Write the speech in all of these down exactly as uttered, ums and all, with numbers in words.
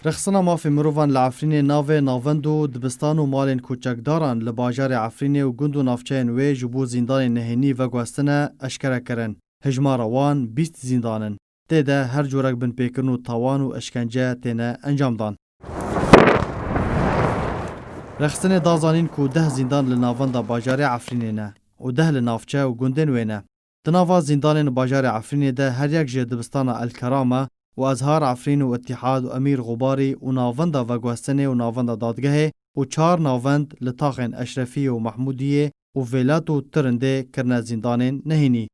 Rêxistina mafê mirovan li Efrînê navê navend û dibistan û malên ku çekdaran li bajarê Efrînê û gund û navçeyên wê ji bo zîndanên nehênî veguhestine eşkere kirin. Hijmara wan bîst zîndan in. Tê de her curek binpêkirin û tawan û eşkence têne encamdan. Rêxistinê da zanîn ku deh zîndan li navenda bajarê Efrînê ne û deh li navçe û gundên wê ne. Di nava zîndanên bajarê Efrînê de her yek ji dibistana El Kerame û Ezhar Efrîn û Îtîhad û Emîr Xûbarî û navenda veguhestinê û navenda dadgehê û çar navend li taxên Eşrefiyê û Mehmûdiyê û Vêlat û Tirindê kirine zîndanên nehênî.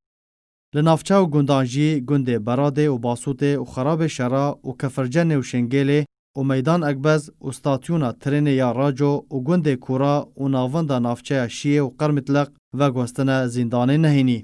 Li navçe û gundan jî gundê Beradê û Basûtê û Xerabê Şera û Kefircenê û Şingêlê û Meydan Ekbez û statyona trênê ya Raco û gundê Kûra û navenda navçeya Şiyê û Qermitleq veguhestine zîndanên nehênî.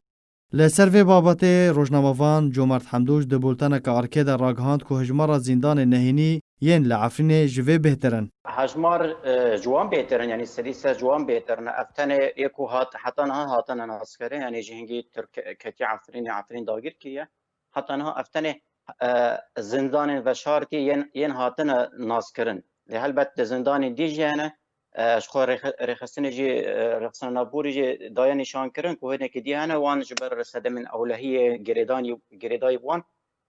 Li ser vê babetê rojnamevan Comert Hemdûş di bulteneke arkê de ragihand ku hijmara zîndanên nehênî yên li Efrînê ji vê bêhtir in. Hejmar, e, ji wan bêhtir in, yanî serî ser ji wan bêhtir in. Ev tenê yê ku hat, heta niha hatine naskirin, yanî ji hingî Tirk ketiye Efrînê, Efrîn dagir kiriye. Heta niha ev tenê, e, zindanên veşartî yên, yên hatine naskirin. Lê helbet di zindanên dî jî hene, e, ji xwe rêxe-, rêxistinê jî, e, rêxistina navborî jî daye nîşankirin ku hinekî dî hene, wan ji ber sedemên ewlehiyê girêdanî, girêdayî bi wan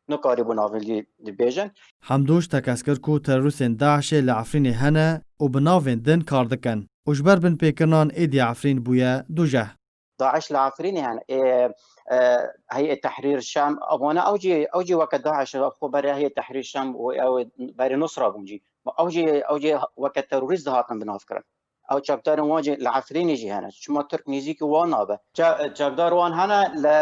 nikarîbû navendî dibêjin. Hemdûş tekez kir ku terorîstên DAIŞê li Efrînê hene û bi navên din kar dikin û ji ber binpêkirinan êdî Efrîn bûye dûjeh. DAIŞ li Efrînê hene, ê, e, Heyê Tehrîr Şam, wana ew jî, ew jî weke DAIŞ xwe berê Heyê Tehrîr Şam û ew berê Nusra bûn jî. Ew jî, ew jî weke terorîst dihatin binavkirin. Ew çekdarên wan jî li Efrînê jî hene. Çima Tirk nêzîkî wan nabe? Çe-, çekdar wan hene li,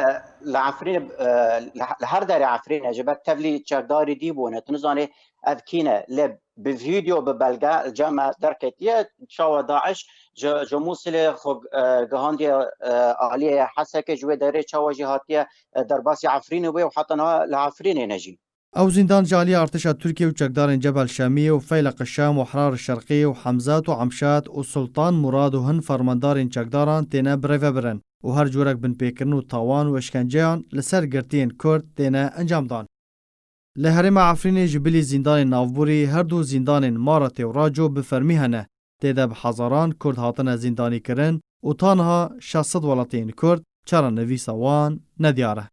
li Efrînê, e, li, li her derê Efrînê, ji ber tevlî çekdarî dî bûne. Tu nizanî ev kî ne. Lê bi vîdeo, bi belge li cem me derketiye, çawa DAIŞ ji, ji Mûsilê xwe, e, gihandiye, e, aliyê Hesekê, ji wê derê çawa jî hatiye, e, derbasî Efrînê bûye û heta niha li Efrînê ne jî. Ew zîndan ji aliyê artêşa Tirkiyê û çekdarên Cebel Şemiyê û Feyleq Şam û Ehrar Şerqiyê û Hemzat û Emşat û Sultan Murad û hin fermandarên çekdaran têne birêvebirin û her curek binpêkirin û tawan û eşkenceyan li ser girtiyên Kurd têne encamdan. Li herêma Efrînê ji bilî zîndanên navborî her du zîndanên Maratê û Raco bi fermî hene. Tê de bi hezaran Kurd hatine zîndanîkirin û ta niha şeş sed welatiyên Kurd çarenivîsa wan nediyar e.